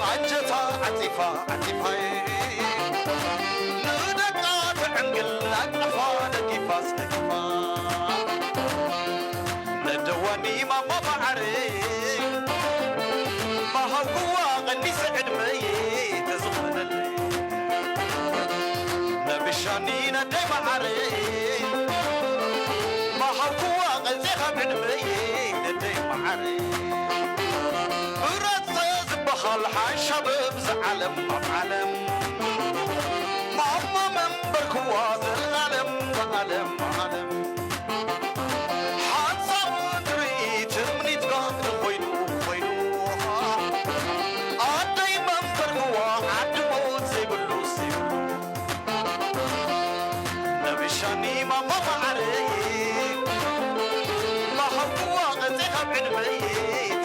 ኣንጀታ ዓጺፋ ዓጺፋ ንደቃ ትዕንግል ኣቅፋ ደጊፋስ ደጊፋ ነደዋኒ ማማ መዓረይ ማሃውዋ ቀኒሰ ዕድመይ ተዝኾነለይ ነብሻኒ ነደይ መዓረይ ማሃውዋ ቀንሴኻ ዕድመይ ነደይ መዓረይ ምረጽ ዝበሃል ሓንሻብ ኣብዚ ዓለም ኣብ ዓለም ማማ መንበርክዋ ዘልኣለም ብኣለም ብኣለም ሓንሳብ ትርኢ ትምኒትካ ኮይኑ ኮይኑ ኣደይ መንበርክዋ ዓዲ ሞት ዘይብሉ ዘይብሉ ነብሻኒ ማማ መዓረይ ማሃውዋ ቀንሴኻ ዕድመይ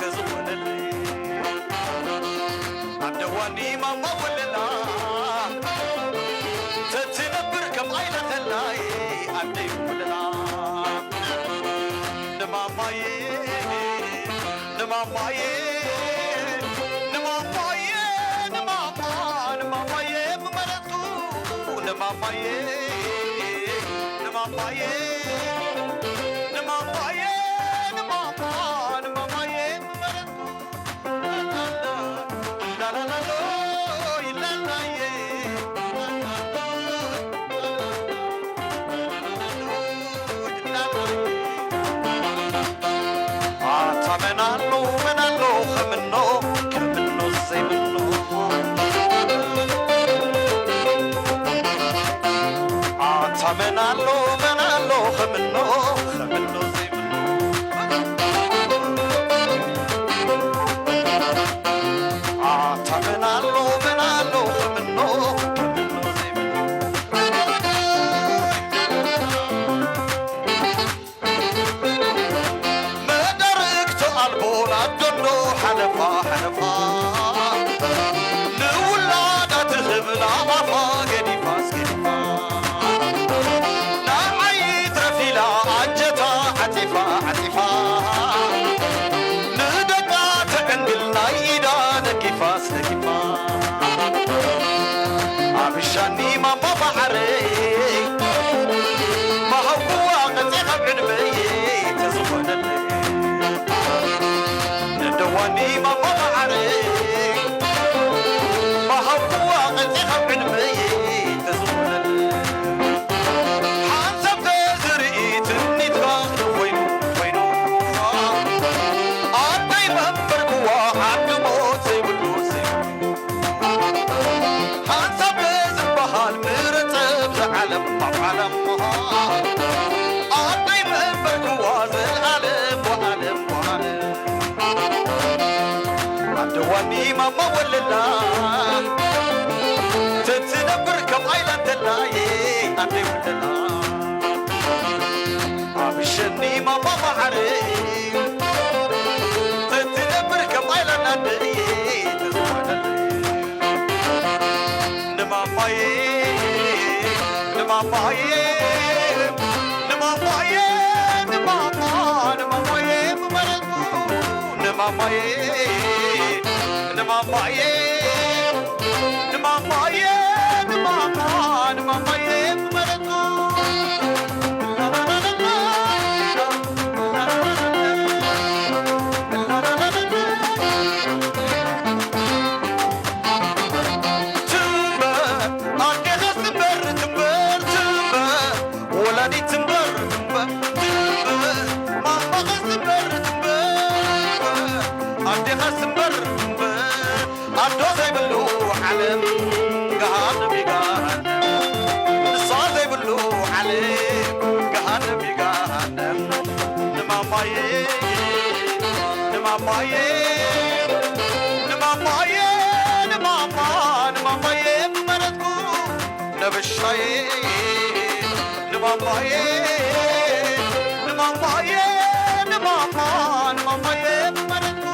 ተዝኾነለይ ኣደዋኒ ማማ ወለላ ተትነብር ከም ኣይላኸላይ ኣደይ ወለላ ንማማየ ንማማየ ንማማየ ንማማ ንማማየ ምመረጥኩ ንማማየ ንማማየ ንማማየ ንማማ ንማማየ ምመረጥኩ ኣታ መን ኣሎ መን ኣሎ ከምኖ ከምኖ ዘይምኖ ኣታ መን ኣሎ መን ኣሎ ከምኖ ከምኖ ዘይምኖ ኣታ መን ኣሎ መን ኣሎ ከምኖ ከምኖ ዘይምኖ መዳርግቲ ኣልቦ ናዶንዶ ሓለፋ ሓለፋ ንውላዳ ትህብ ንኣፋ ገዲፋስ ገዲፋ ንዓይ ትረፊላ ኣንጀታ ዓፂፋ ዓፂፋ ንደቃ ተዕንግል ናይ ኢዳ ነጊፋስ ነጊፋ ኣብሻኒ ማማ መዓረይ ማሃውዋ ቀንሴኻ ዕድመይ ተዝኾነለይ ነደዋኒ ማማ መዓረይ ማሃውዋ ቀንሴኻ ዕድመይ ተዝኾነለይ ሓንሳብ ተዝርኢ ትምኒትካ ኮይኑ ኮይኑ ኣደይ መንበርክዋ ዓዲ ሞት ዘይብሉ ዘይብሉ ሓንሳብ ዝበሃል ምረጸ ኣብዚ ዓለም ኣብ ዓለም ኣደይ መንበርክዋ ዘልኣለም ወኣለም ወኣለም ኣደዋኒ ማማ ወለላ ተትነብር ከም ኣይላ እንተላይ ኣደይ ወለላ ኣብሸኒ ማማ መዓረይ ተትነብር ከም ኣይላ እናደይ ተዝኾነለይ ንማማየ ንማማየ ንማማየ ንማማ ንማማየ ምመረጽኩ ንማማየ ንማማየ ንማማየ ንማማ ንማማየ ምመረጽኩ ትንበር ኣዴኸስ ትንበር ትንበር ትንበር ወላዲት ትንበር ትንበር ትንበር ማማኸስ ትንበር ትንበር ኣዴኻስ ትንበር ትንበር ኣዶ ዘይብሉ ዓለም ገሃነም ይገሃነም ንሳ ዘይብሉ ዓለም ገሃነም ይገሃነም ንማማየ ንማማየ ንማማየ ንማማ ንማማየ ምመረጽኩ ነብሻየ ንማማየ ንማማየ ንማማ ንማማየ ምመረጽኩ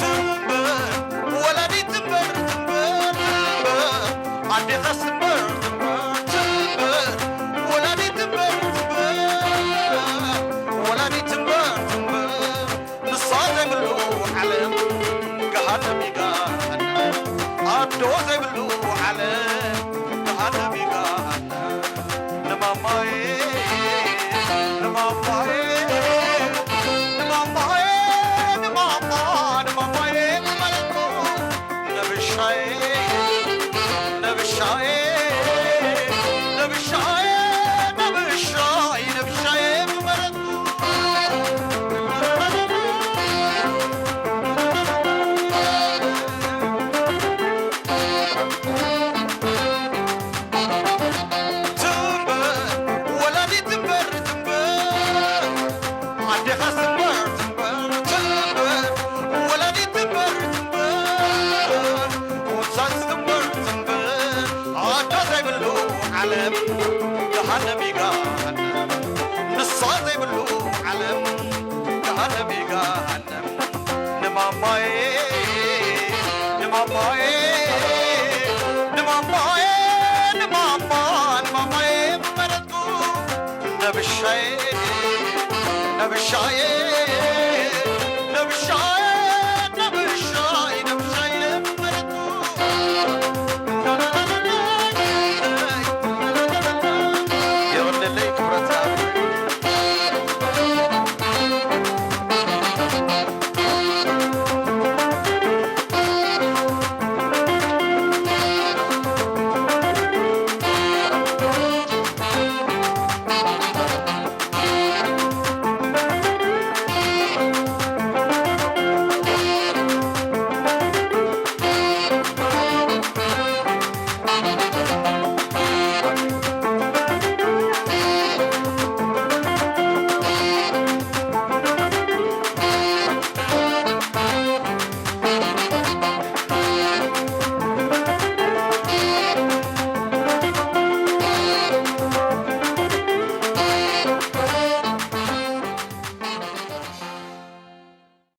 ትንበር ወላዲት ትንበር ትንበር ትንበር ኣዴኻስ ትንበር ትንበር ዓለም ገሃነም እዩ ገሃነም፣ ንሳ ዘይብሉ ዓለም ገሃነም እዩ ገሃነም። ንማማዬ፣ ንማማዬ፣ ንማማዬ፣ ንማማ፣ ንማማዬ መረጥኩ ነብሻዬ፣ ነብሻዬ።